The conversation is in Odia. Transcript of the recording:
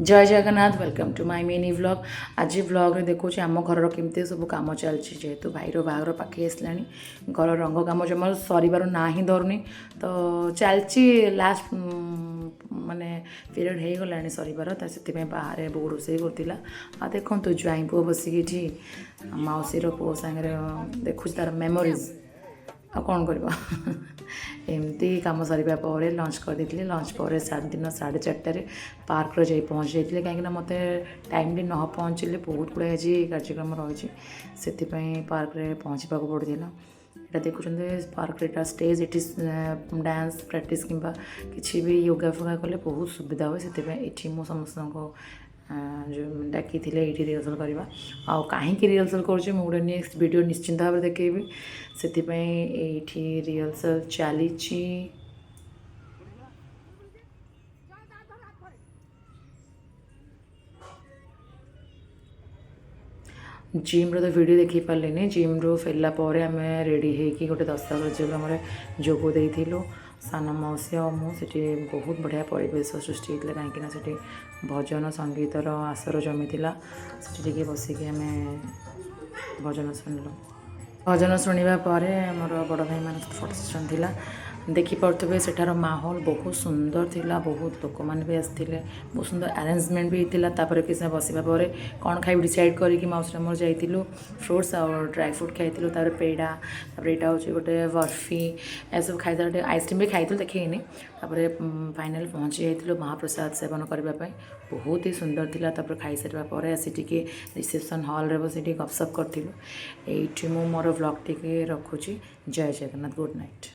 Jay Jagannath, welcome to my mini vlog। ଆଜି ଭ୍ଲଗ୍ରେ ଦେଖାଉଛି ଆମ ଘରର କେମିତି ସବୁ କାମ ଚାଲିଛି। ଯେହେତୁ ଭାଇର ବାହାଘର ପାଖେଇ ଆସିଲାଣି, ଘର ରଙ୍ଗ କାମ ଜମା ସରିବାର ନାଁ ହିଁ ଧରୁନି। ତ ଚାଲିଛି, ଲାଷ୍ଟ ମାନେ ପିରିୟଡ଼ ହେଇଗଲାଣି ସରିବାର। ତ ସେଥିପାଇଁ ବାହାରେ ବୋଉ ରୋଷେଇ କରୁଥିଲା। ଆଉ ଦେଖନ୍ତୁ, ଜ୍ୱାଇଁ ପୁଅ ବସିକି ଏଠି ମାଉସୀର ପୁଅ ସାଙ୍ଗରେ ଦେଖୁଛି ତାର ମେମୋରିଜ୍। ଆଉ କ'ଣ କରିବ? ଏମିତି କାମ ସରିବା ପରେ ଲଞ୍ଚ କରିଦେଇଥିଲି। ଲଞ୍ଚ ପରେ ଦିନ 4:30ରେ ପାର୍କରେ ଯାଇ ପହଞ୍ଚି ଯାଇଥିଲି, କାହିଁକିନା ମୋତେ ଟାଇମ୍ରେ ନ ପହଞ୍ଚିଲେ ବହୁତ ଗୁଡ଼ାଏ ଆଜି କାର୍ଯ୍ୟକ୍ରମ ରହିଛି, ସେଥିପାଇଁ ପାର୍କରେ ପହଞ୍ଚିବାକୁ ପଡ଼ିଥିଲା। ଏଇଟା ଦେଖୁଛନ୍ତି ପାର୍କରେ ଏଇଟା ଷ୍ଟେଜ୍। ଏଠି ଡ୍ୟାନ୍ସ ପ୍ରାକ୍ଟିସ୍ କିମ୍ବା କିଛି ବି ୟୋଗା ଫୋଗା କଲେ ବହୁତ ସୁବିଧା ହୁଏ। ସେଥିପାଇଁ ଏଠି ମୁଁ ସମସ୍ତଙ୍କୁ ଯେଉଁ ଡାକିଥିଲେ ଏଇଠି ରିହର୍ସାଲ୍ କରିବା। ଆଉ କାହିଁକି ରିହର୍ସାଲ୍ କରୁଛି, ମୁଁ ଗୋଟେ ନେକ୍ସଟ ଭିଡ଼ିଓ ନିଶ୍ଚିନ୍ତ ଭାବରେ ଦେଖେଇବି। ସେଥିପାଇଁ ଏଇଠି ରିହର୍ସାଲ୍ ଚାଲିଛି। ଜିମ୍ର ତ ଭିଡ଼ିଓ ଦେଖେଇ ପାରିଲିନି। ଜିମ୍ରୁ ଫେରିଲା ପରେ ଆମେ ରେଡ଼ି ହେଇକି ଗୋଟେ ଦଶା କାର୍ଯ୍ୟକ୍ରମରେ ଯୋଗ ଦେଇଥିଲୁ, ସାନ ମାଉସୀ ଆଉ ମୁଁ। ସେଠି ବହୁତ ବଢ଼ିଆ ପରିବେଶ ସୃଷ୍ଟି ହେଇଥିଲା, କାହିଁକିନା ସେଠି ଭଜନ ସଙ୍ଗୀତର ଆସର ଜମିଥିଲା। ସେଠି ଟିକେ ବସିକି ଆମେ ଭଜନ ଶୁଣିଲୁ। ଭଜନ ଶୁଣିବା ପରେ ଆମର ବଡ଼ ଭାଇମାନଙ୍କ ଫଟୋ ସେସନ୍ ଥିଲା। ଦେଖିପାରୁଥିବେ, ସେଠାର ମାହୋଲ ବହୁତ ସୁନ୍ଦର ଥିଲା। ବହୁତ ଲୋକମାନେ ବି ଆସିଥିଲେ, ବହୁତ ସୁନ୍ଦର ଆରେଞ୍ଜମେଣ୍ଟ ବି ହେଇଥିଲା। ତାପରେ କିଛି ସମୟ ବସିବା ପରେ କ'ଣ ଖାଇବୁ ଡିସାଇଡ଼୍ କରିକି ମାଉସୀର ମୋର ଯାଇଥିଲୁ। ଫ୍ରୁଟ୍ସ ଆଉ ଡ୍ରାଏ ଫ୍ରୁଟ୍ ଖାଇଥିଲୁ, ତାପରେ ପେଡ଼ା, ତାପରେ ଏଇଟା ହେଉଛି ଗୋଟେ ବର୍ଫି, ଏସବୁ ଖାଇଥିଲା। ଗୋଟେ ଆଇସ୍କ୍ରିମ୍ ବି ଖାଇଥିଲୁ, ଦେଖେଇନି। ତାପରେ ଫାଇନାଲ୍ ପହଞ୍ଚି ଯାଇଥିଲୁ ମହାପ୍ରସାଦ ସେବନ କରିବା ପାଇଁ। ବହୁତ ହି ସୁନ୍ଦର ଥିଲା। ତାପରେ ଖାଇସାରିବା ପରେ ଆସି ଟିକେ ରିସେପସନ୍ ହଲ୍ରେ ବସି ଟିକେ ଗପସପ୍ କରିଥିଲୁ। ଏଇଠି ମୁଁ ମୋର ଭ୍ଲଗ୍ ଟିକେ ରଖୁଛି। ଜୟ ଜଗନ୍ନାଥ, ଗୁଡ଼୍ ନାଇଟ୍।